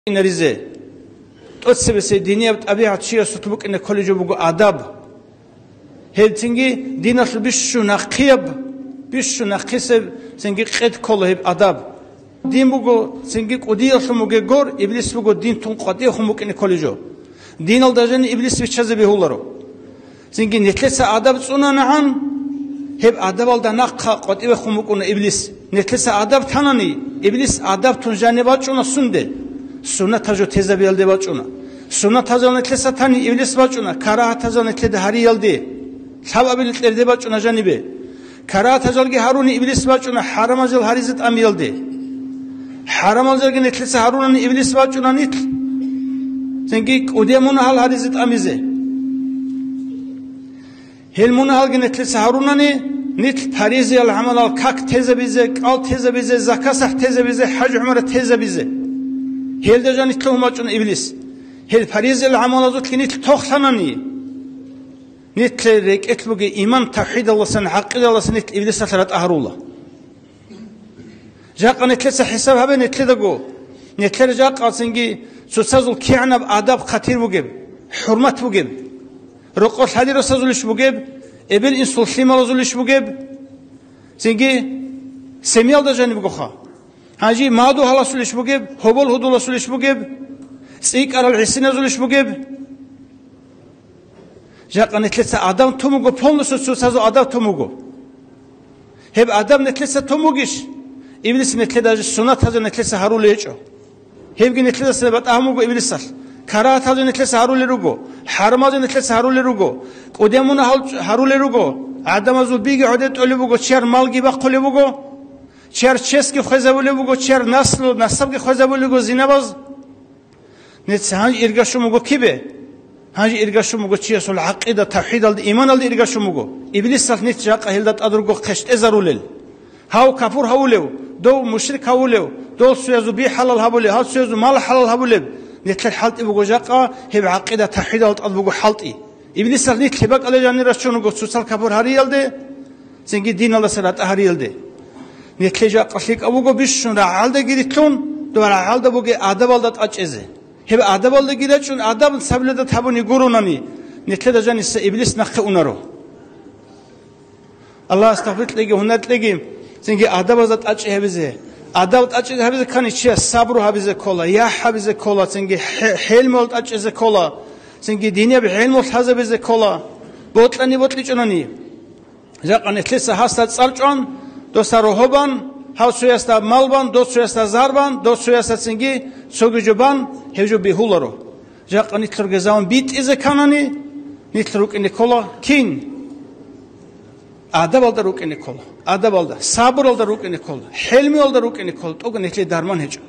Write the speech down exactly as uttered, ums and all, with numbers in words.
инаризе. ТӀоцебесеб динияб тӀабигӀат чиясулъ букӀине кколеб жо буго адаб. Гьеб цинги диналъул бищун нахъияб, бищун нахъисеб цинги къед ккола гьеб адаб. Дин буго цинги кӀудиялъун бугеб гор, иблис буго дин тун къватӀивехун букӀине кколеб жо. Диналда жаниб иблис биччазе бегьуларо. Цинги нилъеца адаб цӀунанагӀан, гьеб адабалда нахъа къватӀивехун букӀуна иблис. Нилъеца адаб танани, иблис адаб тун жаниб бачӀуна сунде? Суннатаб жо тезабиялде бачӀуна. Суннатазул нилъеца тани иблис бачӀуна, карагьатазул нилъеда гьариялде. Лъабабилеб кьерде бачӀуна жанибе. Карагьатазулги гьаруни иблис бачӀуна хӀарамазул гьаризе тӀамиялде. ХӀарамазулги нилъеца гьарунани иблис бачӀуна нилъ. Цинги кӀудияб мунагьал гьаризе тӀамизе. Гьел мунагьалги нилъеца гьарунани, нилъ паризиял гӀамалал как тезабизе, кӀал тезабизе, закат-сахӀ тезабизе, хӀаж-гӀумра тезабизе. Гьелда жаниб лъугьун бачӀуна иблис. Гьел паризиял гӀамалазулъги нилъ тохлъанани, нилъер рекӀелъ бугеб иман, тавхӀидалдасан, гӀакъидалдасан нилъ иблисалъ ратӀа гьарула. Жакъа нилъеца хӀисаб гьабе нилъедаго. Нилъер жакъа цинги цоцазул кигӀанаб адаб-хъатир бугеб, хӀурмат бугеб, рокъор лъади-росазулищ бугеб, эбел-инсул лъималазулищ бугеб, цинги семиялда жаниб бугоха. Гьанже мадугьаласулищ бугеб, гьобол-гьудуласулищ бугеб, цӀикӀкӀарал гӀисиназулищ бугеб. Жакъа нилъеца адаб тун буго, полностью цоцазул адаб тун буго. Гьеб адаб нилъеца тун бугищ? Иблис нилъеда суннатазул нилъеца гьарулел гьечӀо. Гьебги нилъедаса батӀа гьабун буго иблисалъ. Карагьатазул нилъеца гьарулел руго, хӀарамазул нилъеца гьарулел руго, кӀудияб мунагьал гьарулел руго, гӀадамазул биги гӀодор тӀолеб буго, чияр малги бахъулеб буго, чияр чесги хвезабулеб буго, чияр наслу-насабги хвезабулеб буго зинабаз. Нилъ гьанже иргащун буго кибе? Гьанже иргащун буго чиясул гӀакъида, тавхӀидалда, иманалда иргащун буго. Иблисалъ нилъ жакъа гьелда тӀад руго хъештӀезарулел. Гьав капур гьавулев, дов мушрик гьавулев, дол цоязул би хӀалал гьабулев, гьав цоязул мал хӀалал гьабулеб. Нилъер хӀалтӀи буго жакъа, гьеб гӀакъида, тавхӀидалда тӀад буго хӀалтӀи. Иблисалъ нилъ бакӀалде жанир рачун руго цоцал капур гьариялде, цинги диналдаса ратӀа гьариялде. Нилъее жакъа лъикӀаб буго бищун рагӀалдаги рилълъун, доб рагӀалда бугеб адабалда тӀачӀезе. Гьеб адабалдаги рачӀун, адаб сабилалда табуни гуронани, нилъеда жаниса иблис нахъе унаро. Аллагьас тавфикъ кьеги, гьунар кьеги, цинги адабазда тӀачӀи гьабизе. Адаб тӀачӀи гьабизе ккани чияс сабру гьабизе ккола, яхӀ гьабизе ккола, цинги хӀе-, хӀелмуялда тӀачӀизе ккола, цинги динияб гӀелму лъазабизе ккола, бокьани бокьичӀонани. Жакъа нилъеца гьасда цӀар чӀван, досда рогьо бан, гьав цоясда мал бан, дов цоясда зар бан, дов цоясда цинги цоги жо бан, гьев жо бегьуларо. Жакъа нилъерги заман битӀизе кканани, нилъ рукӀине ккола кин? Адабалда рукӀине ккола. Адабалда, сабуралда рукӀине ккола, хӀелмуялда рукӀине ккола, тӀокӀ нилъее дарман гьечӀо.